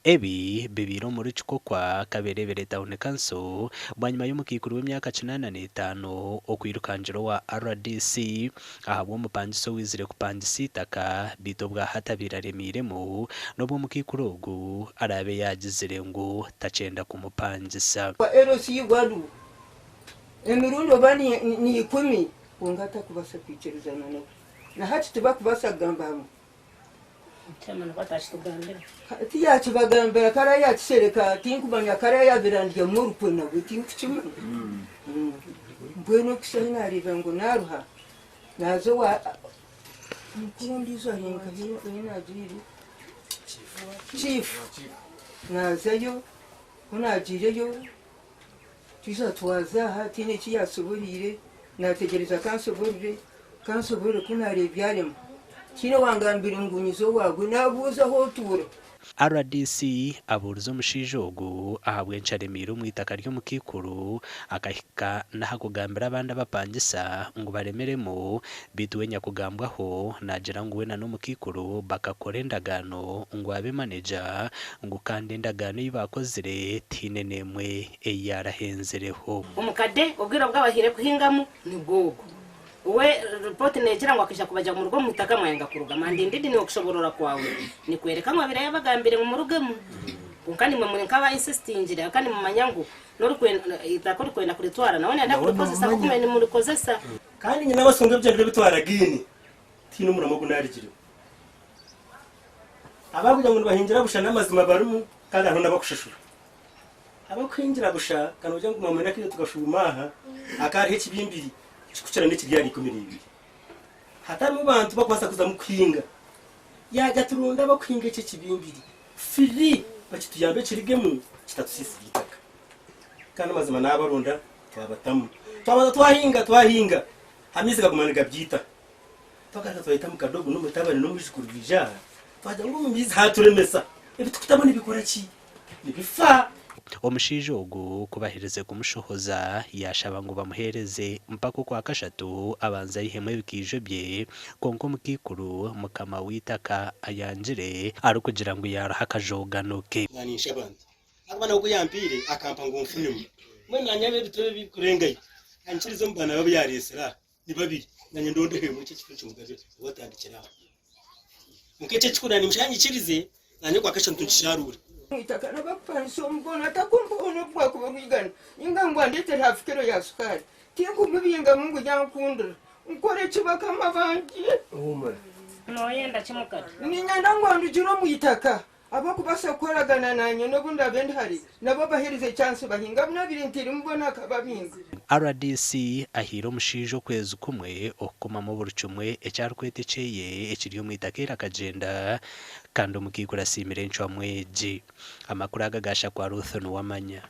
Ebi bibaire omuri Kikokwa, Kabereebere Town Council bwanyima y'omukaikuru w'emyaka 85 okwirukangira owa rdc ahabw'omupangisa owaizire kupangisa eitaka beitu obwahati abaire aremiiremu n'obu omukaikuru ogu araabe yaagizire ngu takyenda kumupangisa. LC Gwalu emirundi oba ni ikumi kwonka takubaasa kwikirizana nabo. Na hati tibakubaasa kugamba hamwe. Tiyakibagambira kare yakishereka tinkumanya kare yabirandyamu orukwe nabwe tinkukimanya. Mbwenu okuhitsya ahi nareeba ngu naruha naza owa mukuru ondiijo ari nkahi ei nagiire chiifu nazayo ku nagiireyo twija twaza aha tihaine eki yasoboreire nategyereza kansoborere Kansoborore ku naareebya arema. Tihaine owangambire ngu nyize owaagwe, naabuuza ahu otuura. Rdc abuurize omushaija ogu ahabw'enki aremeire omu itaka ry'omukaikuru akahika n'aha kugambira abandi abapangisa ngu baremeremu beitu we nyakugambwaho naagira ngu we na n'omukaikuru bakakora endagaano ngu abe maneja ngu kandi endagaano ei baakozire tihaine n'emwe ei yaarahenzireho. Omukade obwire obu abahaire kuhingamu nibwo obwo. We report negira ngu akaija kubagira ngu muruge omu itaka mwayanga kurugamu and indeed niiwe okushoborora kwawe nikwereka ngu abaire yabagambire ngu murugemu kwonka nimwe muri nkaba insistingire ahakuba nimumanya ngu norikwenda itaka orikwenda kuritwara nawe nayenda kurikozesa nkoku mwena nimurikozesa. Kandi nyine abasungu ebigyerero ebi twaragaine, tihaine omurimo ogu naarigireho. Abarikugira ngu nibahingira busha n'amazima barimu kandi hariho n'abakushashura. Abakuhingira busha ka noogira ngu mwamwenda akaire tukashuuma aha, hakaba hariho ekibimbiri kirikukira n'ekiri ahari 12. Hatarimu bantu bakubaasa kuzamu kuhinga. Yaagira ati ronda abakuhinga eki ekibimbiri free bakituyambe kirigemu kitatusiisira eitaka. Kandi amazima naabaronda twabatamu. Twabanza twahinga twahinga amaizi gaguma nigabyita. Twagaruka twayeta mukadogo n'omutabani n'omwijukuru baija aha twagira ngu omu maizi haaturemesa ebitukutamu nibikora ki? Nibifa. Omushaija ogu ku baherize kumushohoza, yaashaba ngu bamuheereze mpaka Okwakashatu abanze aihemu ebikiijo bye, kwonka omukaikuru mukama w'eitaka ayangire arikugira ngu yaaruha akajogano ke. Nga ninshaba nti, Ahakuba nawe ku yampiire, akampa ngu nfunemu. Mbwenu naanye ab'ebitebe ebirikurengayo, anyikirize omu baana be abu yaareetsire aha, ni babiri, naanye ndondeho emwe ekyo ekitebe kimugabire, ngu atandikire aho. Kwonka ekyo ekikuru naanye nimushaba anyikirize, naanye Okwakashatu nkisharuure. Eitaka n'abakupangisa omugono atakumpa n'obu bwakuba orwigana ninga ngu andeetere hafu kiro ya sukaari tinkumubingamu ngu yankundira nkore ki bakama bangye. Noyenda ki mukade? Niinyenda ngu andugire omu itaka. Abarikubaasa kukoragana naanye n'obu ndaabe ndi hare nabo baheereze chansi bahinge abu naabaire ntairemu boona akababinga. Rdc ahaire omushaija okwezi kumwe okukomamu buri kimwe eki arikweta ekyeye ekiri omu itaka eri akagyenda kandi omukaikuru asiimire encwamu egi. Amakuru aga gaashakwa Ruth Nuwamanya.